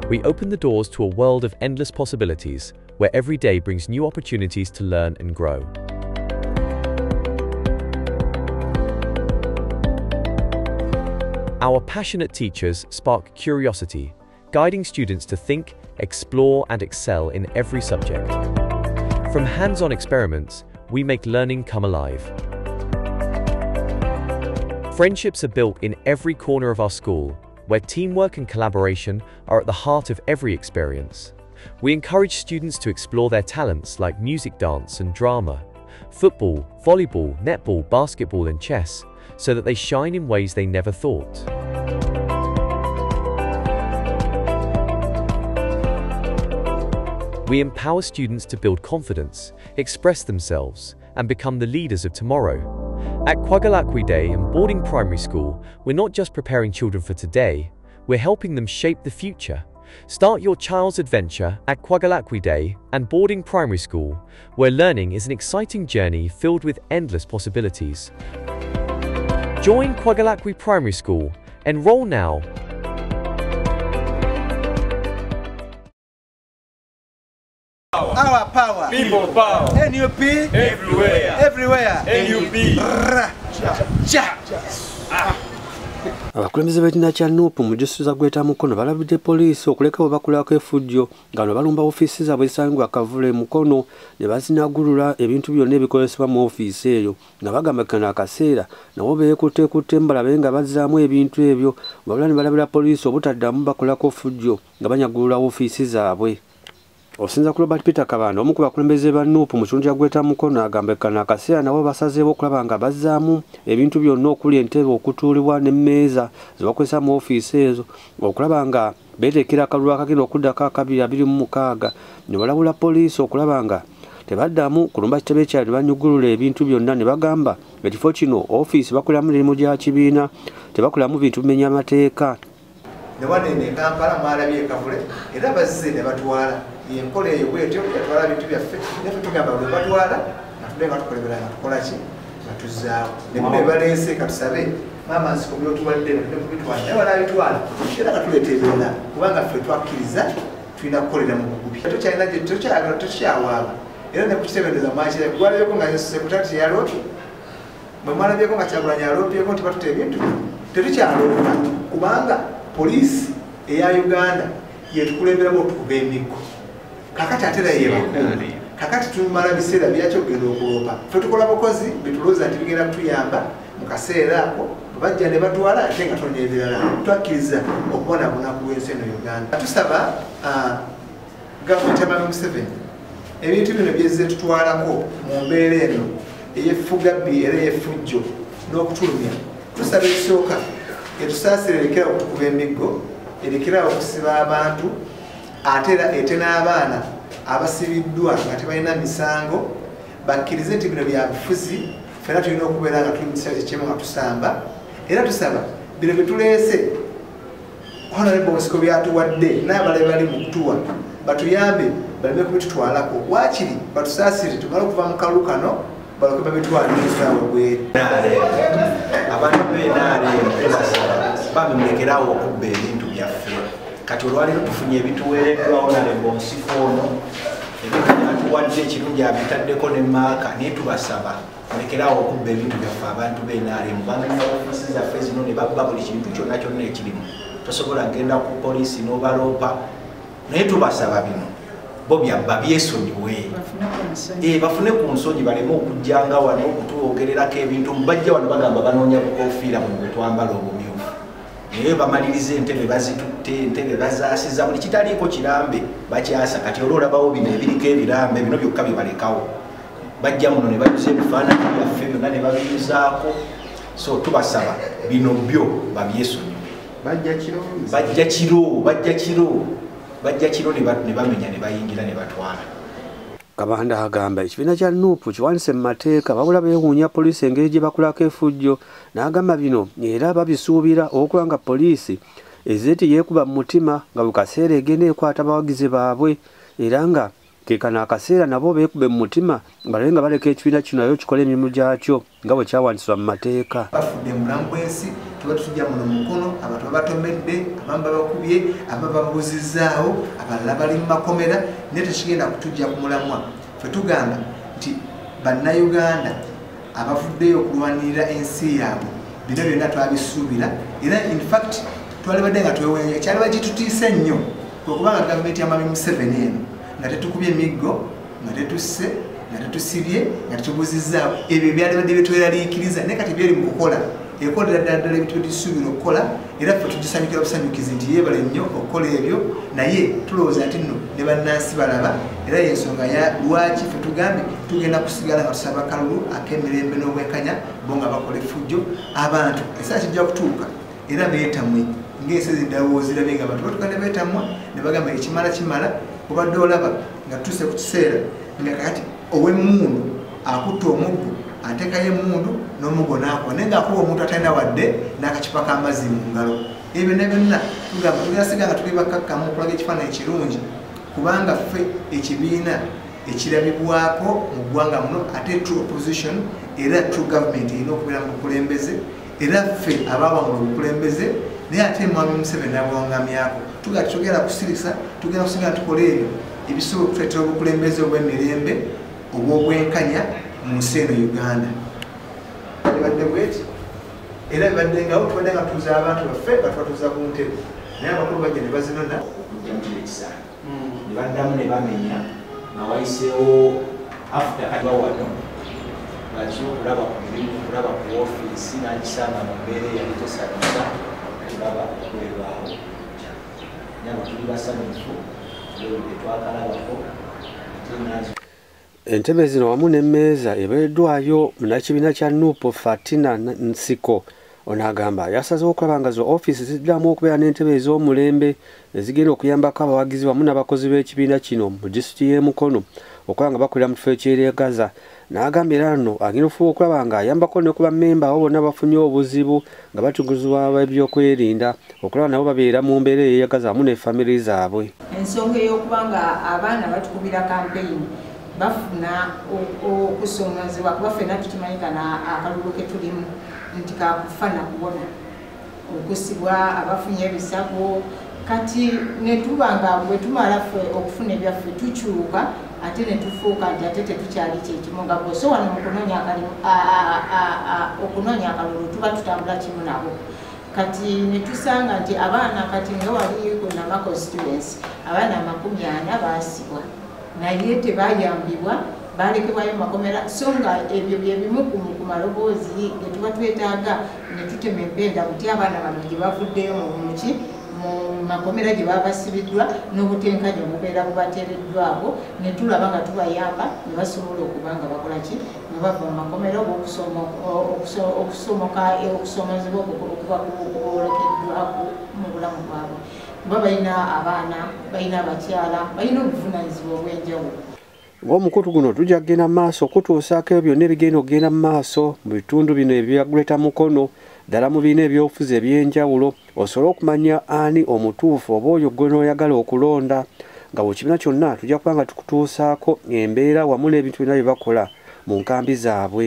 We open the doors to a world of endless possibilities, where every day brings new opportunities to learn and grow. Our passionate teachers spark curiosity, guiding students to think, explore, and excel in every subject. From hands-on experiments, we make learning come alive. Friendships are built in every corner of our school, where teamwork and collaboration are at the heart of every experience. We encourage students to explore their talents like music, dance, and drama, football, volleyball, netball, basketball, and chess, so that they shine in ways they never thought. We empower students to build confidence, express themselves, and become the leaders of tomorrow. At Kwagalakwê Day and Boarding Primary School, we're not just preparing children for today, we're helping them shape the future. Start your child's adventure at Kwagalakwê Day and Boarding Primary School, where learning is an exciting journey filled with endless possibilities. Join Kwagalakwê Primary School. Enroll now. Our power. People power. NUP. Everywhere. Everywhere. NUP. Ja. Abakulembeze b'ekibiina kya NUP mu disitulikiti za Greater Mukono balabudde poliisi okuleka bwe bakolako effujjo nga bano balumba ofiisi zaabwe ezisangibwa Kavule Mukono ne bazinagulula ebintu byonna ebikozesebwa mu ofiisi eyo nga bagamba kano akaseera nabo beekuttekutte balabe nga bazzaamu ebintu ebyo wabula ne balabira poliisi obutaddamu bakolako effujjo nga banyagulula ofiisi zaabwe. Osinza ku Robert Peter Kabanda omu ku bakulembeze ba NUP mu kitundu kya Greater Mukono agamba kano akaseera nabo basazeewo okulaba nga bazzaamu ebintu byonna okuli entebe okutuulibwa n'emmeeza ze bakozesa mu ofiisi ezo okulaba nga beeteekera akalulu akagenda okuddako aka 2026 ne balabula poliisi okulaba nga tebaddamu kulumba kitebe kyabwe ne banyugulula ebintu byonna ne bagamba ekifo kino ofiisi bakoleramu mirimu gya kibiina tebakolamu bintu bimenya amateeka. Ne wano eno e Kampala mwalabye e Kavule era bazze ne batwala enkola eyo bwetyo yatwala bintu byaffe naffe tugamba bwe batwala nga tudde nga tukolebera nga tukola ki nga tuzzaawo ne bino baleese katusabe maama nsiko byotuwadde ne kubitwala naye banaabitwala era nga tuleeta ebirala kubanga ffe twakkiriza tulina kukolera mu bugubi tokyalina gye tokyagala tokyawaaba era ne ku kitebendereza mwakira gwalabyeko nga sekutati teyaloopye bwe mwalabyeko nga Kyagulanyi aloopyeko nti batuta ebintu tetukyaloopa kubanga poliisi eya Uganda yetukulemberamu otukuba emiggo kakati ate era yebakuuma kakati tumala biseera byakyo okugenda okuloopa ffe tukola bukozi bitulowooza nti bigenda kutuyamba mu kaseera ako bwe bajja ne batwala ate nga tonya ebirala twakkiriza okubonaabona ku lw'ensi eno Uganda. Tusaba gavumenti ya Mwami Museveni ebintu bino byezze tutwalako mu mbeera eno ey'effugabbi era ey'effujjo n'okutulumya tusaba ekisooka etusaasire erekerawo okutukuba emiggo erekerawo okusiba abantu ate era ete n'abaana abasibiddwa nga tebalina misango bakkirize nti bino byabufuzi ffenna tulina okubeera nga tuli mu kiseera kyekimu nga tusamba era tusaba bino bye tuleese Honorable Nsiko byatuwadde n'abalala bali mu kutuwa batuyambe baleme kubitutwalako waakiri batusaasire tumale okuva mu kalulu kano baleke babitwale n'ensaawe bweri. Abantu b'NRM tubasaba bambi mulekerawo okubba ebintu byaffe. Kati olwaleero tufunye ebituweereddwa Honorable Nsiko ono ebintu byatuwadde ekirungi abitaddeko ne maaka naye tubasaba mulekerawo okubba ebintu byaffe abantu b'NRM bamenya ofiisi zaffe zino ne babba buli kintu kyonna kyonna ekirimu. Tosobola kugenda ku poliisi n'obaloopa naye tubasaba bino bo byabba byesonyiwe bafune ku nsonyi baleme okujjanga wano okutwogererako ebintu bajja wano bagamba banoonya bukoofiira buno bwe twambala obumyufu naye bamaliriza entebe bazitutte entebe bazaasiza buli kitaliiko kirambe bakyasa kati olwo olabawo bino ebiriko ebirambe bino byokka bye balekawo bajja muno ne bayuza ebifaananyi byaffe byonna ne babiyuzaako so tubasaba bino byo babyesonyiwe. Bajja kiro bajja kiro bajja kiro ne bamenya ne bayingira ne batwala. Kabanda agamba ekibiina kya NUP kiwandiise mu mateeka wabula beewuunya poliisi engeri gye bakolako effujjo n'agamba bino era babisuubira okuba nga poliisi ezze teyeekuba mu mutima nga buli kaseera egenda ekwata abawagizi baabwe era nga ke kano akaseera nabo beekube mu mutima balabe nga baleka ekibiina kino nayo kikole emirimu gyakyo nga bwe kyawandiisibwa mu mateeka. Bafudde mu bulamu bw'ensi Tuba tutujja muno Mukono, abantu babatomedde, abamu babakubye, abamu bababuzizaawo, abalala bali mu makomera, naye tekigenda kutujja ku mulamwa. Ffe tugamba nti bannayuganda abavuddeyo okulwanirira ensi yaabwe, bino byonna twabisuubira, era in fact twalibadde nga twewuunya, kyaliba kitutiisa nnyo kwe kubanga gavumenti ya Mwami Museveni eno nga tetukubye emiggo, nga tetusse, nga tetusibye, nga tetubuzizzaawo, ebyo byalibadde byetweraliikiriza, naye kati byeri mu kukola, ekolera ddala ddala ebintu byetusuubira okukola, era ffe tugisanyukira busanyukizi nti yeebale nnyo okukola ebyo, naye tulowooza nti nno ne bannansi balaba, era y'ensonga ya lwaki ffe tugambye tugenda kusigala nga tusaba kalulu ak'emirembe n'obwenkanya, bo nga bakola effujjo, abantu ekiseera kijja kutuuka era beetamwe ng'ensi eziddala woozirabye nga abantu batuuka ne beetamwa ne bagamba ekimala kimala. Obadde olaba nga tutuuse ku kiseera nga kakati ow'emmundu akutta omuggo, ateekayo emmundu n'omuggo n'akuba, naye ng'akuba omuntu atalina wadde n'akacupa k'amazzi mu ngalo. Ebyo byonna byonna tugamba tugenda sigala nga tuli bakkakkamu okulaga ekifaananyi ekirungi, kubanga ffe ekibiina ekirabibwako mu ggwanga muno, ate true opposition era true government erina okubeera mu bukulembeze, era ffe abaawangula obukulembeze, naye ate Mwami Museveni n'abuwangamyako. Tugamba tugenda kusirisa, tugenda kusigala tukola ebyo ebisobola okutuleetera obukulembeze obw'emirembe obw'obwenkanya mu nsi eno Uganda. Ebadde bweti era bibadde ngawo, tubadde nga tutuuza abantu baffe nga tubatuuza ku ntebe, naye abakulu bajja ne bazinona okujjamu kino ekisaanyi ne baddamu ne bamenya nga wayiseewo after kati wano baze okulaba ku mirimu, okulaba ku woofiisi, n'agisanga mu mbeera eyali tesanyusa, tulaba okwebaawo. Nyabo tuli basanyufu olw'ebyo twakalabako ate nazo. Entebe zino wamu n'emmeeza ebeereddwayo munnakibiina kya NUP Fatina Nsiko. Ono agamba yasazeewo okulaba nga zo ofiisi ziddamu okubeera n'entebe ez'omulembe ezigenda okuyambako abawagizi wamu n'abakozi b'ekibiina kino mu disitulikiti y'e Mukono okulaba nga bakolera mu kifo ekyeregaza. N'agamba era nno agenda okufuba okulaba nga ayambako ne ku bammemba abo bonna bafunye obuzibu nga batuguzibwa ebyokwerinda okulaba nabo babeera mu mbeera eyeeyagaza wamu ne famire zaabwe. Ensonga ey'okuba nga abaana batukubira kampeyini bafuna okusomozebwa, kuba ffenna tukimanyikana akalulu ke tulimu nti kakufa na kuwona, okusibwa, abafunye ebisago. Kati ne tuba nga bwe tumala ffe okufuna ebyaffe tukyuka ate ne tufuuka nti ate tetukyali kyekimu nga bo. So wano mu okunoonya akalulu tuba tutambula kimu nabo. Kati ne tusanga nti abaana kati nga wali ku Nama constituency abaana 40 baasibwa, naye tebayambibwa, balekebwayo mu makomera. So nga ebyo bye bimu ku maloboozi ge tuba twetaaga ne tutema empenda buti abaana bano gye bavuddeyo mu makomera gye baba basibiddwa n'obutenkanya obubeera bubateereddwako, ne tulaba nga tubayamba ne basobola okuba nga bakola ki, nga bava mu makomera oba okusomozebwa okuba kubolekeddwako mu bulamu bwabwe. Kuba balina abaana, balina abakyala, balina obuvunaanyizibwa obw'enjawulo. Ng'omukutu guno tujja kugenda mu maaso okutuusaako ebyo byonna ebigenda okugenda mu maaso mu bitundu bino ebya Greater Mukono, ddala mu bibiina ebyobufuzi eby'enjawulo, osobole okumanya ani omutuufu oba oyo gwe n'oyagala okulonda. Nga buli kibiina kyonna tujja kuba nga tukutuusaako embeera wamu n'ebintu byonna bye bakola mu nkambi zaabwe.